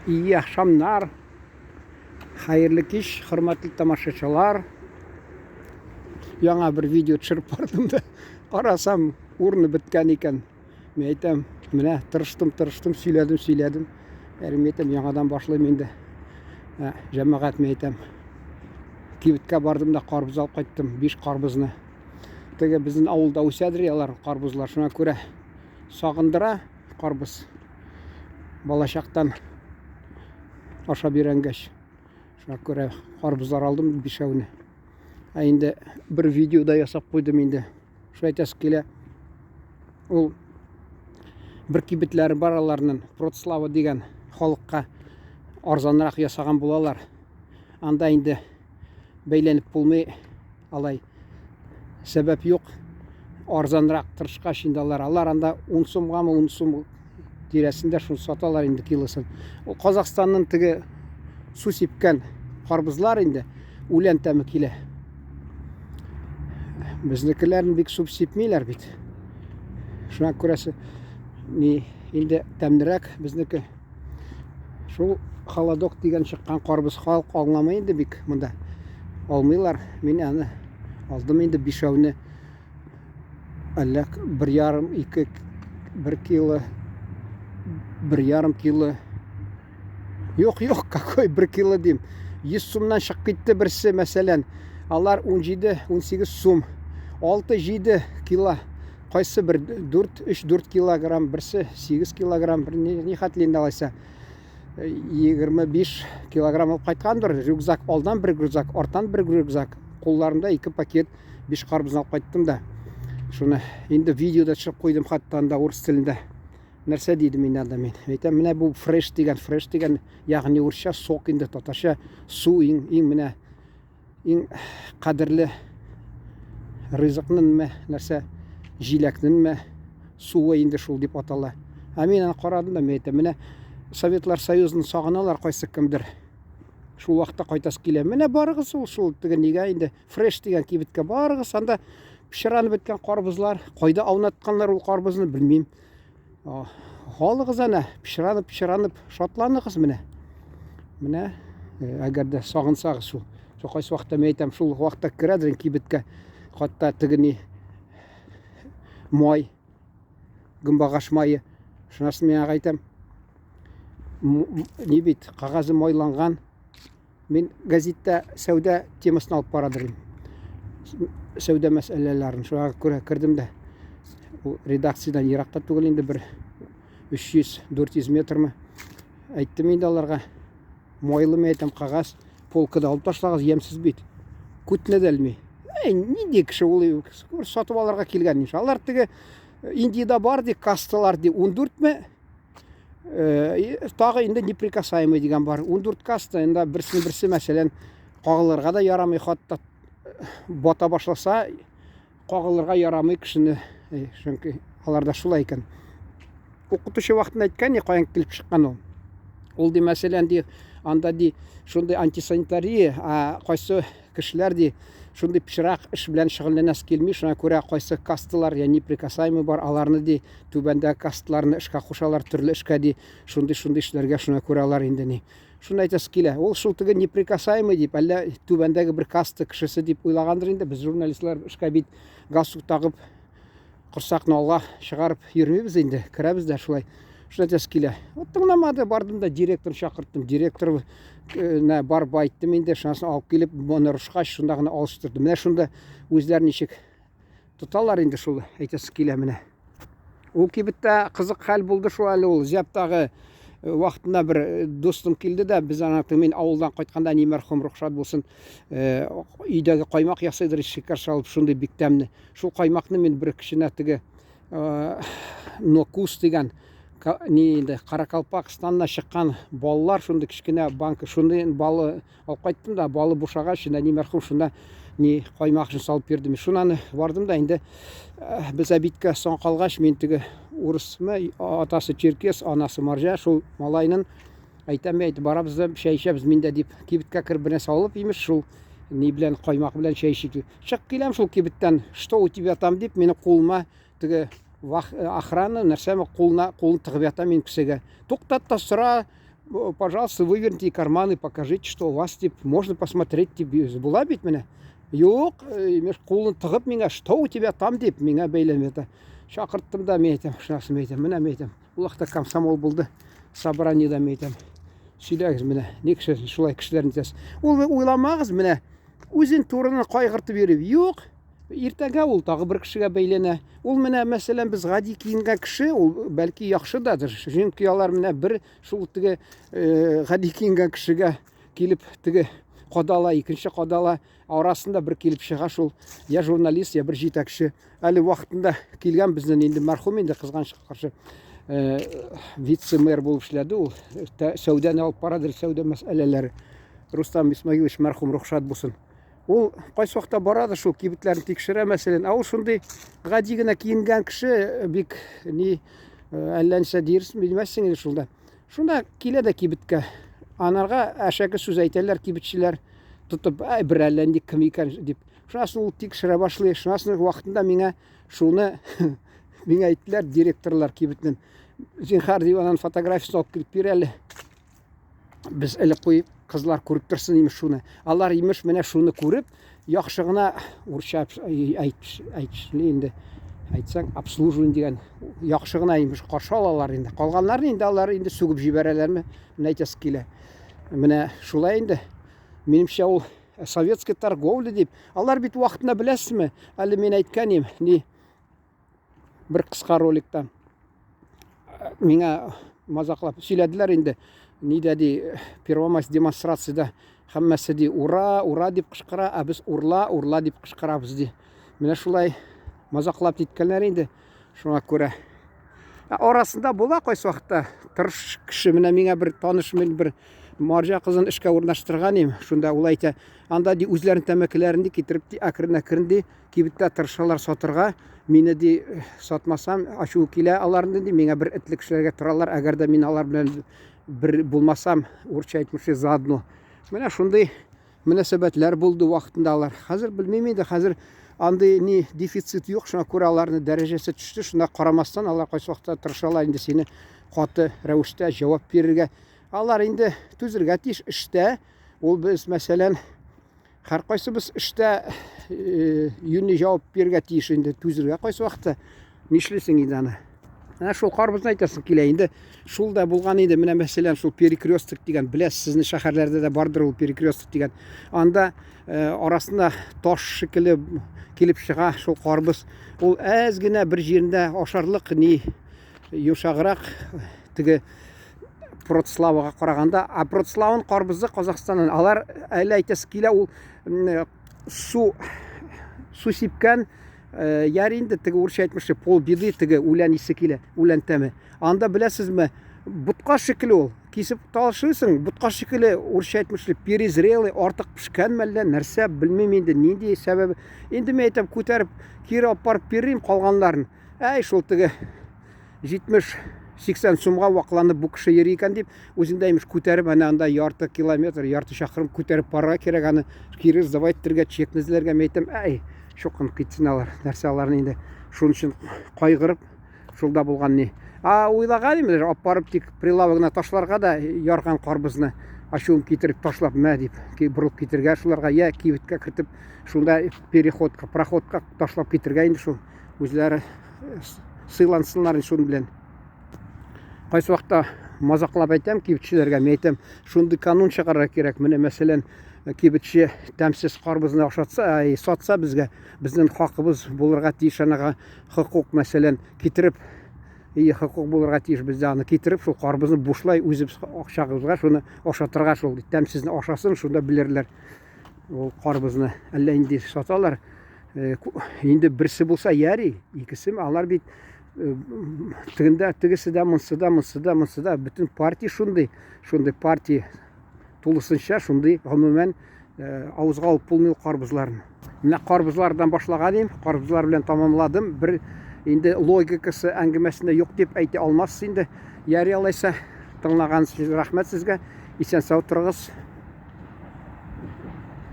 Iyi akşamlar. Хәерле кич, хөрмәтле тамашачылар. Яңа бер видео төшереп бардым да, карасам, урыны беткән икән. Мин әйтәм, менә тырыштым, тырыштым, сөйләдем, сөйләдем. Әле мин әйтәм, яңадан башлыйм инде. Ә, җәмәгать, мин әйтәм. Кибеткә бардым да карбыз алып кайттым, 5 карбызны. Теге безнең авылда үсәдер алар карбызлар, шуңа күрә сагындыра карбыз. Балачактан ашап өйрәнгәч. Шуңа күрә карбызлар алдым бишәүне. Ә инде бер видео да ясап куйдым инде. Шулай әйтәсе килә. Ул бер кибетләре бар аларның, Продслава дигән халыкка арзанрак ясаган булалар. Анда инде бәйләнеп булмый. Алай сәбәп юк. Арзанрак тырышкач инде алар. Алар анда 10 сумгамы, 10 сум тирәсендә шуны саталар инде килосын. Ул Казахстанның теге су сипкән карбызлар инде үлән тәме килә. Безнекеләрне бик су сипмиләр бит. Шуңа күрәсе ни инде тәмлерәк безнеке. Шул холодок дигән чыккан карбыз халык аңламый инде бик монда. Алмыйлар. Мин аны алдым инде бишәүне. Әллә бер ярым, ике, бер кило, бер ярым кило. Юк, юк, какой бер кило дим. 100 сумнан чыгып китте берсе, мәсәлән. Алар 17-18 сум. 6-7 кило. Кайсы бер 4, 3-4 килограмм, берсе 8 килограмм, бер ни хәтле инде алайса. 25 килограмм алып кайткандыр. Рюкзак алдан бер рюкзак, арттан бер рюкзак. Кулларымда ике пакет, 5 карбыз алып кайттым да. Шуны инде видеода төшереп куйдым хәтта анда урыс телендә. Нәрсә дидем инде анда мин? Әйтәм, менә бу фреш дигән, фреш дигән, ягъни урысча сок инде, татарча су иң, иң менә иң кадерле ризыкныңмы, нәрсә, җиләкнеңме суы инде шул дип атала. Ә мин аны карадым да, мин әйтәм, менә Советлар Союзын сагыналар кайсы кемдер. Шул вакытта кайтасы килә. Менә барыгыз ул шул теге нигә инде фреш дигән кибеткә барыгыз, анда пычранып беткән карбызлар, кайда аунатканнар ул карбызны белмим. Алыгыз әнә, пычранып-пычранып шатланыгыз менә. Менә, э, әгәр дә сагынсагыз шул. Шул кайсы вакытта мин әйтәм, шул вакытта керәдер кибеткә. Хатта теге ни май, гөмбагаш мае. Шунысын мин аңа әйтәм. Ни бит, кәгазе майланган. Мин гәзиттә сәүдә темасын алып барадыр идем. Сәүдә мәсьәләләрен. Шуңа күрә кердем дә. Ул редакциядән еракта түгел инде бер 300-400 метрмы. Әйттем инде аларга. Майлы мен әйтәм, кәгазь полкада алып ташлагыз, ямьсез бит. Күтне дә элми. Әй, нинди кеше ул сатып алырга килгән инде. Алар теге Индиядә бар ди, касталар ди, 14 ме? Э, тагы инде неприкасаемый дигән бар. 14 каста, инде берсен берсе, мәсәлән, кагылырга да ярамый, хатта э, бата башласа, кагылырга ярамый кешене, э, чөнки аларда шулай икән. Укытучы вакытында әйткән, ни каян килеп чыккан ул. Ул ди, мәсәлән, ди, анда ди, шундый антисанитария, а кайсы Кешеләр, ди, шундый пычрак эш белән шөгыльләнәсе килми, шуңа күрә кайсы касталар, я неприкасаемый бар, аларны, ди, түбәндәге касталарны эшкә кушалар, төрле эшкә, ди, шундый-шундый эшләргә, шуңа күрә алар инде ни. Шуны әйтәсе килә. Ул шул теге неприкасаемый дип, әллә түбәндәге бер каста кешесе дип уйлагандыр инде. Без журналистлар эшкә бит галстук тагып, корсакны алга чыгарып йөрмибез инде, керәбез дә шулай. Шуны әйтәсе килә. Вот тыңламады, бардым да директорны чакырттым. Директор э, барып айттым инде, шунысын алып килеп, моны рушкач, шунда гына алыштырды. Менә шунда үзләре ничек тоталар инде шул әйтәсе килә менә. Ул кибеттә кызык хәл булды шул әле ул. Зәптагы э, вакытында бер э, дустым килде дә, без аны мин авылдан кайтканда әни мәрхүм рөхсәт булсын, өйдәге каймак ясыйдыр, шикәр салып, шундый бик тәмле. Шул каймакны мин бер кешенә теге Нокус дигән ни инде Каракалпакстаннан чыккан баллар шундый кечкенә банка шундый балы алып кайттым да балы бушагач шунда ни мәрхүм шунда ни каймак өчен салып бирдем. Шунаны бардым да инде без обедка соң калгач мин теге урысмы атасы черкес анасы марҗа шул малайның Әйтәм, әйт, барабыз да чәй эчәбез мин дә дип, кибеткә кереп бер нәрсә алып, имеш, шул ни белән, каймак белән чәй эчик. Чыгып киләм шул кибеттән, что у тебя там дип, мине кулыма теге вах, э, охрана нәрсәме кулына кулын тыгып ята минем кесәгә. Туктат та сора, Пожалуйста, выверните карманы, покажите, что у вас, дип, можно посмотреть, дип, була бит менә. Юк, имеш, кулын тыгып миңа, что у тебя там, дип, миңа бәйләнде. Чакырттым да, мин әйтәм, шунасын әйтәм, менә мин әйтәм. Ул вакытта комсомол булды, собраниедә мин әйтәм. Сөйләгез менә, ник шулай кешеләрне итәсез? Ул уйламагыз менә, үзен турыны кайгыртып йөри. Юк, иртәгә ул тагы бер кешегә бәйләнә. Ул менә, мәсәлән, без гади киенгән кеше, ул бәлки яхшы дадыр. Чөнки алар менә бер шул теге гади киенгән кешегә килеп теге кадала, икенче кадала, арасында бер килеп чыга шул я журналист, я бер җитәкче. Әле вакытында килгән безнең инде мәрхүм инде кызганычка каршы вице-мэр булып эшләде ул. Сәүдәне алып барадыр, сәүдә мәсьәләләре. Рустам Исмагилович мәрхүм рухшат булсын. Ул кайсы вакытта бара да шул кибетләрне тикшерә, мәсәлән. Ә ул шундый гади генә киенгән кеше, бик ни әллә нәрсә диерсең, белмәссең инде шунда. Шунда килә дә кибеткә. Анарга әшәке сүз әйтәләр кибетчеләр, тотып, әй, бер әллә нинди кем икән дип. Шуннан ул тикшерә башлый. Шуннан вакытында миңа шуны миңа әйттеләр директорлар кибетнең. Зинхар дип анан фотографиясен алып килеп бир әле. Без элек куеп, кызлар күреп торсын имеш шуны. Алар имеш менә шуны күреп, яхшы гына урысча әйтшли инде. Әйтсәң, обслуживание дигән яхшы гына имеш каршы алалар инде. Калганнарын инде алар инде сүгеп җибәрәләрме? Менә әйтәсе килә. Менә шулай инде. Минемчә ул советская торговля дип. Алар бит вакытында беләсезме? Әле мин әйткән идем, ни бер кыска роликта миңа мазаклап сөйләделәр инде. Нидә ди, Первомайск демонстрациядә һәммәсе ди ура, ура дип кычкыра, ә без урла, урла дип кычкырабыз ди. Менә шулай мазаклап киткәннәр инде. Шуңа күрә арасында була кайсы вакытта тырыш кеше. Менә миңа бер таныш мин бер марҗа кызын эшкә урнаштырган идем. Шунда ул әйтә, анда ди үзләренең тәмәкеләрен ди китереп ди әкрен-әкрен ди кибеттә тырышалар сатырга. Мине ди сатмасам ачуы килә аларны ди, миңа бер этлек эшләргә торалар, әгәр дә мин алар белән бер булмасам, урысча әйтмешли, заодно. Менә шундый мөнәсәбәтләр булды вакытында алар. Хәзер белмим инде, хәзер андый ни дефицит юк, шуңа күрә аларның дәрәҗәсе төште, шуңа карамастан алар кайсы вакытта тырышалар инде сине каты рәвештә җавап бирергә. Алар инде түзергә тиеш эштә. Ул без, мәсәлән, һәркайсыбыз эштә юньле җавап бирергә тиеш инде, түзергә кайсы вакытта. Нишлисең инде аны? Менә шул карбызны әйтәсең килә инде. Шул да булган инде. Менә мәсәлән, шул перекресток дигән, беләсез, сезнең шәһәрләрдә дә бардыр ул перекресток дигән. Анда арасында таш шикелле килеп чыга шул карбыз. Ул әз генә бер җирендә ашарлык ни йомшаграк теге Продславага караганда, а Продславын карбызы Казахстаннан. Алар әле әйтәсе килә, ул су су сипкән яр инде теге урысча әйтмешли пол беды теге үлән исе килә, үлән тәме. Анда беләсезме, ботка шикелле ул. Кисеп ташлыйсың, ботка шикелле урысча әйтмешли перезрелый, артык пешкән мәллә нәрсә, белмим инде нинди сәбәбе. Инде мин әйтәм, күтәреп кире алып барып бирим калганнарын. Әй, шул теге 70-80 сумга вакланып бу кеше йөри икән дип, үзеңдә имеш күтәреп, әнә анда ярты километр, ярты чакрым күтәреп барырга кирәк, аны кире сдавать итәргә, чекны эзләргә, мин әйтәм, әй, чукынып китсен алар, нәрсә аларны инде шуның өчен кайгырып, шулда булган ни. А уйлаган идем, алып барып тик прилавогына ташларга да ярган карбызны ачуым китереп ташлап, мә дип, борылып китергә шуларга, я кибеткә кертеп, шунда переходка, проходка ташлап китергә инде шул. Үзләре сыйлансыннар инде шуның белән. Кайсы вакытта мазаклап әйтәм кибетчеләргә, мин әйтәм, шундый канун чыгарырга кирәк. Менә мәсәлән, кибетче тәмсез карбызны ашатса, ай, сатса безгә, безнең хакыбыз булырга тиеш анага хокук, мәсәлән, китереп, и хокук булырга тиеш бездә аны китереп, шул карбызны бушлай үзебез акчабызга шуны ашатырга шул тәмсезне ашасын, шунда белерләр ул карбызны. Әллә инде саталар. Инде берсе булса яри, икесе, алар бит тегендә тегесе дә, монсы да, монсы да, монсы да, бөтен партия шундый, шундый партия тулысынча шундый, гомумән, авызга алып булмый ул карбызларны. Менә карбызлардан башлаган идем, карбызлар белән тамамладым. Бер инде логикасы әңгәмәсендә юк дип әйтә алмассыз инде. Яри алайса, тыңлаганыгыз өчен рәхмәт сезгә. Исән-сау торыгыз.